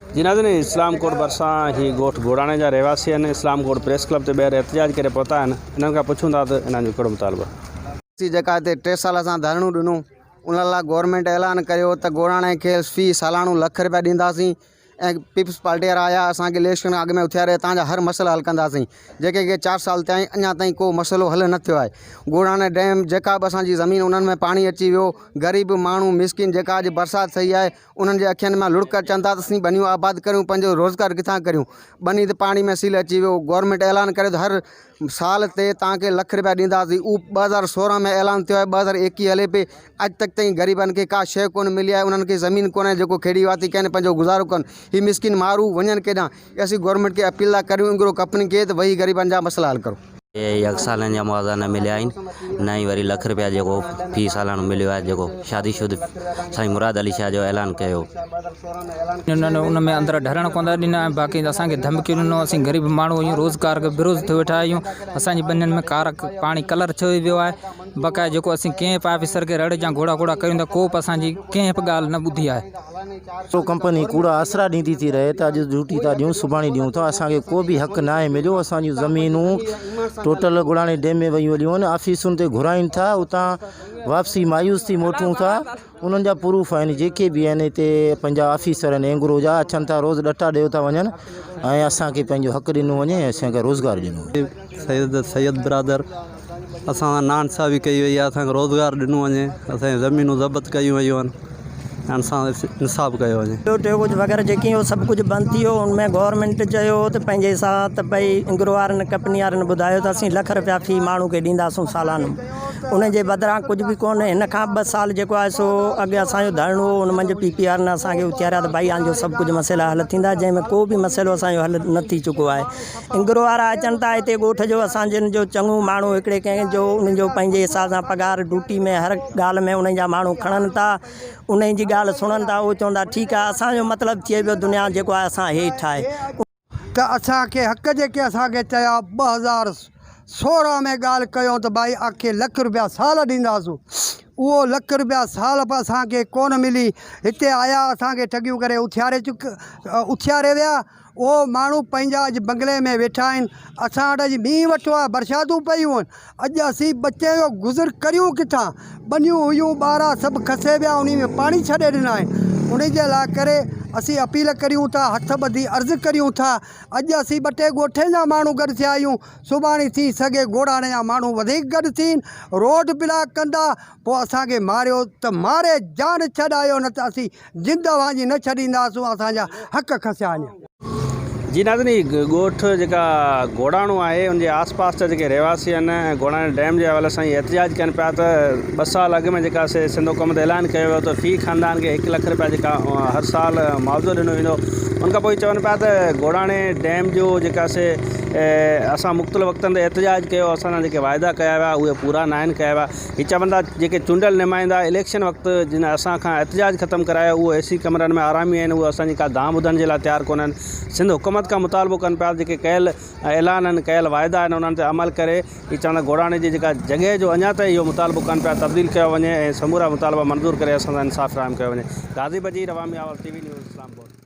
جي ناظرين اسلام ڪوٽ ڀرسان هي ڳوٺ گوڙاڻي جا رهواسي آهن اسلام ڪوٽ پريس ڪلب تي ٻيهر احتجاج ڪري پهتا آهن انهن کان پڇون ٿا ته انهن جو ڪهڙو مطالبو آهي. سي جيڪا هتي ٽي سال اسان ڌرڻو ڏنو ان لاء گورنمينٽ اعلان ڪيو ته گوڙاڻي کي في سالاڻو لک رپيا ڏينداسين ۽ پيپلز پارٽي وارا آيا اسان کي اليڪشن کان اڳ ۾ اٿياري هتان جا هر مسئلا حل ڪنداسين جيڪي ڪي چار سال ٿيا آهن اڃا تائين ڪو مسئلو حل نه ٿيو آهي گوڙاڻي ڊيم جيڪا به اسان جي زمين انهن ۾ پاڻي اچي ويو غريب ماڻهو مسڪين جيڪا اڄ برسات ٿي آهي انهن جي اکين مان لڙڪ اچن ٿا ته اسين ٻنيون آباد ڪريون پنهنجو روزگار ڪٿان ڪريون ٻني ته پاڻي ۾ سيل اچي ويو گورنمينٽ اعلان ڪري ته هر سال تي توهان کي لک رپيا ڏينداسين اهو 2016 ۾ اعلان ٿيو آهي 2021 هلي پئي اڄ تڪ تائين غريبن کي ڪا شيء ڪونه ملي آهي انهن کي زمين ڪونهي جيڪو کيڙي واتي ڪن پنهنجو گذارو ڪن هي مسڪين مارو وڃن ڪيڏانهن اسين گورنمينٽ کي اپيل ٿا ڪريون انگرو ڪمپني کي ته ويهي غريبن جا مسئلا حل ڪرو. يڪ سالن جا معاوضا نه مليا آهن نه ئي وري لک رپيا جيڪو في سالانو مليو آهي جيڪو شادي شد سائين مراد علي شاهه جو اعلان ڪيو. انهن ان ۾ اندر ڍرڻ ڪونه ٿا ڏين ۽ باقي اسان کي ڌمڪيون ڏنو اسين غريب ماڻهو آهيون روزگار کي بيروز ٿيو ويٺا آهيون اسان جي ٻنين ۾ ڪار پاڻي ڪلر ٿيو ويو آهي بقايا جيڪو اسين ڪنهن به آفيسر کي رڙ يا گهوڙا گهوڙا ڪريون ٿا ڪو به اسان جي ڪنهن به ڳالهه نه ٻڌي آهي. سو ڪمپني ڪوڙا آسرا ڏيندي ٿي رهي ته اڄ ڊيوٽي ٿا ڏيون سڀاڻي ڏيون ٿا اسان کي ڪو به حق ناهي مليو اسان جون زمينون ٽوٽل گڙاڻي ڊيم ۾ ويون هليون آهن آفيسن تي گهرائين ٿا اتان واپسي مايوس ٿي موٽون ٿا انهن جا پروف آهن جيڪي به آهن هتي پنهنجا آفيسر آهن اينگرو جا اچن ٿا روز ڏٽا ڏيو ٿا وڃن ۽ اسان کي پنهنجو حق ڏنو وڃي ۽ اسان کي روزگار ڏنو وڃي. سيد سيد برادر اسان سان ناانصافي ڪئي وئي آهي اسان کي روزگار ڏنو وڃي اسان جون زمينون ضبط ڪيون ويون آهن ۽ اسان سان انصاف ڪيو وڃي. ٻيو ٽيون ڪجهه وغيره جيڪي هو سڀ ڪجهه بند ٿي ويو ان ۾ گورنمينٽ چيو ته پنهنجي حساب ته ڀئي انگرو وارن ڪمپني وارن ٻڌايو ته اسين لک رپيا في ماڻهو کي ڏينداسون سالانو ان جي بدران ڪجهه به ڪونه هن کان ٻه سال جيڪو آهي سو اڳ اسان جو ڌرڻو هو ان منجهه پي پي آر اسان کي اٿياريا ته ڀائي آنجو سڀ ڪجهه مسئلا حل ٿيندا جنهن ۾ ڪو به مسئلو اسان جو حل نه ٿي چڪو آهي انگرو وارا اچن ٿا هتي ڳوٺ جو اسان جن جو چڱو ماڻهو هڪڙي ڪنهن جو ان جو پنهنجي حساب سان پگهار ڊيوٽي ۾ هر ڳالهه ۾ انهن جا ماڻهو کڻن ٿا انهن جي ڳالهه سڻن ٿا اهو چوندا ٺيڪ آهي اسان جو مطلب ٿئي پيو دنيا جيڪو آهي اسان هيٺ آهي. ته اسان کي حق جيڪي اسان کي چيا 2016 ۾ ڳالهه ڪيو ته ڀائي آکي لک روپيا سال ڏينداسون اهو لک روپيا سال به اسان کي ڪونه ملي هتي آيا اسان کي ٺڳيون ڪري اٿياري چڪ اٿياري ويا اهو ماڻهو پنهنجا اڄ بنگلي ۾ ويٺا آهن اسان وٽ اڄ مينهن وٺو آهي برساتون پيون آهن اڄ اسين ٻچي جو گذر ڪريون ڪٿان؟ ٻنيون هيون ٻارا سڀ کسي ويا انهي ۾ پاڻي ڇڏي ڏنا آهن انهي جي لاء ڪري اسين اپيل ڪريون ٿا هٿ ٻڌي عرض ڪريون ٿا اڄ اسين ٻه ٽي ڳوٺين جا ماڻهو گڏ ٿيا آهيون سڀاڻي ٿي سگهي گوڙاڻي جا ماڻهو وڌيڪ گڏ ٿين روڊ بلاڪ ڪندا پوء اسان کي ماريو ته ماري جان ڇڏايو نه ته اسين جند اوهان جي نه ڇڏينداسون اسان جا حق کسيا وڃن. جي ناظرين هي ڳوٺ جيڪا گوڙاڻو آهي ان جي آس پاس جا جيڪي رهواسي آهن ۽ گوڙاڻي ڊيم جي حوالي سان هي احتجاج ڪن پيا ته ٻه سال اڳ ۾ جيڪا سي سنڌ حڪومت اعلان ڪيو ويو ته في خاندان کي هڪ لک رپيا جيڪا هر سال معاوضو ڏنو ويندو ان کان پوء چون پيا ته گوڙاڻي ڊيم جو جيڪا سي اسان مختلف وقتن تي احتجاج ڪيو اسان سان جيڪي واعدا ڪيا ويا اهي پورا ناهن ڪيا ويا هي چون ٿا جيڪي چونڊيل نمائندا اليڪشن وقت جن اسان کان احتجاج ختم ڪرايو اهو اي سي ڪمرن ۾ آرامي آهن اهي اسان جي ڪا دانهن ٻڌڻ جي لاء تيار ڪونهن سنڌ حڪومت کان مطالبو ڪن پيا جيڪي ڪيل اعلان آهن ڪيل واعدا آهن انهن تي عمل ڪري هي چون ٿا گوڙاڻي جي جيڪا جڳهه جو اڃا تائين اهو مطالبو ڪن پيا تبديل ڪيو وڃي ۽ سمورا مطالبا منظور ڪري اسان سان انصاف فراهم ڪيو وڃي. غازي بجير، عوامي آواز ٽي وي نيوز، اسلام آباد.